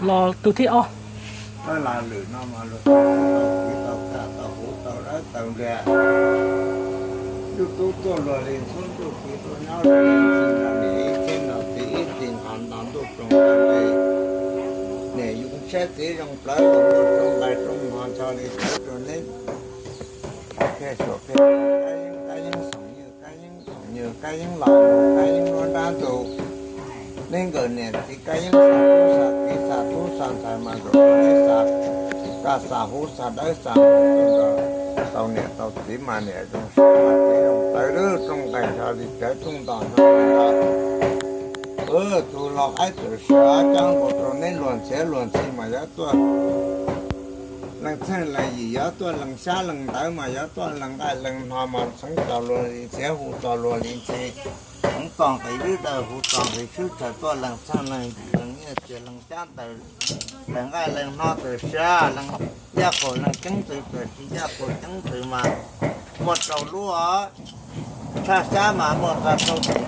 Los tus thib ob. Lwm no mas luag tau tau kiv tau kaj tau huv tau dawb tau npliag. Ntuj tub tuaj luag li ntxhub, ntuj kiv tuaj nyob luag li ntxhi, nrog niam ib txhiab nrog txiv ib txhis nqos nto ntuj roos nto nqi. Niam yus siab txiv zoo plawv los muaj rooj nqaij rooj hmo ntsho li cawv rau neb thiaj suam thiaj, kab yeeb kab yeeb xoom ywg kab yeeb xoom ywg kab yeeb los mus kab yeeb nruab nrab ntug. Neb nkawm niam txiv kab yeeb xa tub xa kiv xa tub xa ntxhais mas nkaus neb xa kaj xa huv xa dawb xa npua tuaj nrog tau niam tau txiv mas niam zoo siab mas txiv zoo plawv lub rooj nqaij ntsho li cawv rooj nto nrog tus laus qaib txawm siav coj nkaus rau neb luag ntxhiav luag ntxhi mas yuav tuaj leej txheej leej yim, yuav tuaj leej xyab leej ntawv mas yuav tuaj leej nqaij leej hno mas txheev txog luag li ntxhiav hu txog luag li ntxhi. Txheev txog nqis lub dawm hu txog nqis tshwb txhawm tuaj leej txheej leej yim leej nyiaj txiag leej xyab ntawm leej nqaij leej hno txawm siav leej yaj qaum leej ceeb ntxwv txawm siav yaj qaum ceeb ntxwv mas muaj rau lub os. Tshaj xyab mas muaj tag rau. Tshaj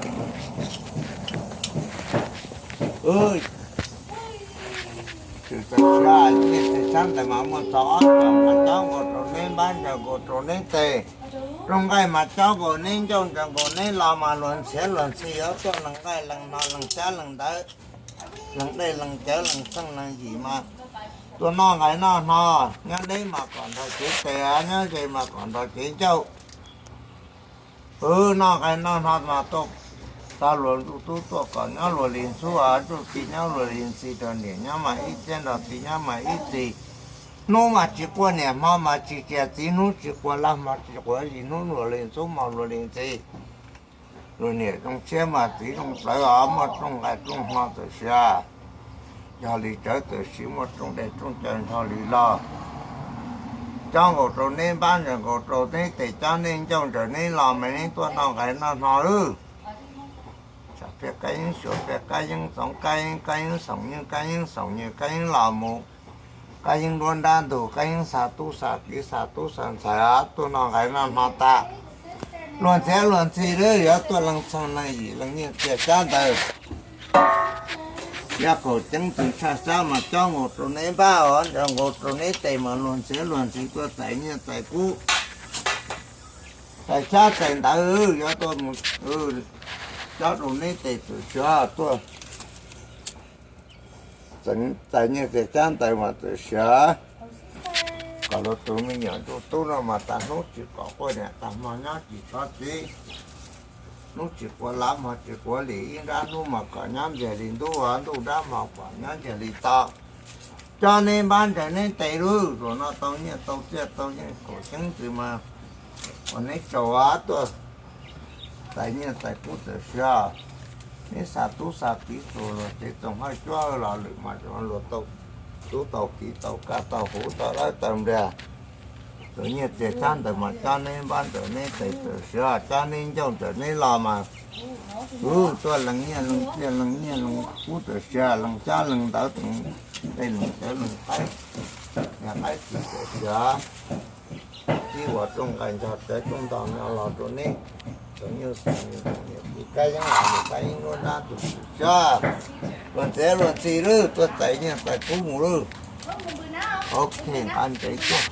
xyab ntawd mas muaj txog ob ncaug mas cob nkaus rau neb npab ntsaws nkaus rau neb tes. Rooj nqaij mas cob nkaus neb ncauj ntsaws nkaus neb los mas luag ntxhiav luag ntxhi yuav tuaj leej nqaij leej hno leej xyab leej ntawv, leej dej leej cawv leej txheej leej yim mas tuaj noj nqaij noj hno. Nyob deb mas kom nrog kev tes, nyob ze mas kom nrog kev ncauj. Noj nqaij noj hno mas tuaj txog luag ntuj tub tuaj kom nyob luag li ntxhub, ntuj ci nyob luag li ntxhi, rau niam nyob mas ib txhiab nrog txiv nyob mas ib txhis. Hnub mas tsis quaj niam, hmo mas tsis tsias txiv, hnub tsis quas laj hmo tsis quas zis, hnub luag li ntxhub hmo luag li ntxhi. Luag niam zoo siab mas txiv zoo plawv os, muaj rooj nqaij rooj hmo txawm siav, yog li cawv txawm siv, muaj rooj dej rooj cawv nrho li los. Cob nkaus rau neb npab ntsaws nkaus rau neb tes, cob neb ncauj ntsaws neb los mas neb tuaj noj nqaij noj hno lawm. Tsam peb kab yeeb xyuas peb kab yeeb, txoov kab yeeb, kab yeeb xoom nywj, kab yeeb xoom nywj, kab yeeb los mus, kab yeeb nruab nrab ntug, kab yeeb xa tub xa kiv xa tub xa ntxhais, tuaj noj nqaij noj hno tag, luag ntxhiav luag ntxhi lawm yuav tuaj leej txheej leej yim leej nyiaj txiag xyab ntawv. Yaj qaum ceeb ntxwv tshaj xyab mas cob nkaus rau neb npab os, ntsaws nkaus rau neb tes mas luag ntxhiav luag ntxhi tuaj txais nyiaj txais kub, txais xyab txais ntawv yuav tuaj mus cob rau neb tes txawm siav tuaj. Txais nyiaj txiag xyab ntawv mas txawm siav kom luag tus me nyuam ntuj tub no mas tag hnub tsis kom quaj niam, tag hmo nyob tsis txhob txiv, hnub tsis quav lav hmo tsis quav lis, ib nrab hnub mas kom nyob ntsiag li ntuj, ntuj nrab hmo kom nyob ntsiag li to. Cob neb npab ntsaws neb tes lawm, zaum no tau nyiaj tau txiaj tau yeej kaum ceeb ntxwv mas ua neb tsaug tuaj txais nyiaj txais kub txawm siav. Neb xa tub xa kiv txug luag tsev txoos hawj cuab hawj los lwm mas luag tau tub tau kiv tau kaj tau huv tau dawb tau npliag, txais nyiaj txiag xyab ntawv mas cob neb npab ntsaws neb tes txawm siav, cob neb ncauj ntsaws neb los mas tuaj leej nyiaj leej txiaj leej nyiaj leej kub txawm siav, leej xyab leej ntawv, tej leej cawv leej qaib, niag qaib txiv txawm siav. Ib ua rooj nqaij ntsog cawv rooj nto no los rau neb, txais nyiaj txais kub, kab yeeb los mus kab yeeb nruab nrab ntug txawm siav. Luag ntxhiav luag ntxhi lawm, tuaj txais nyiaj txais kub mus lawm. Ok, nqa ntsev tuaj.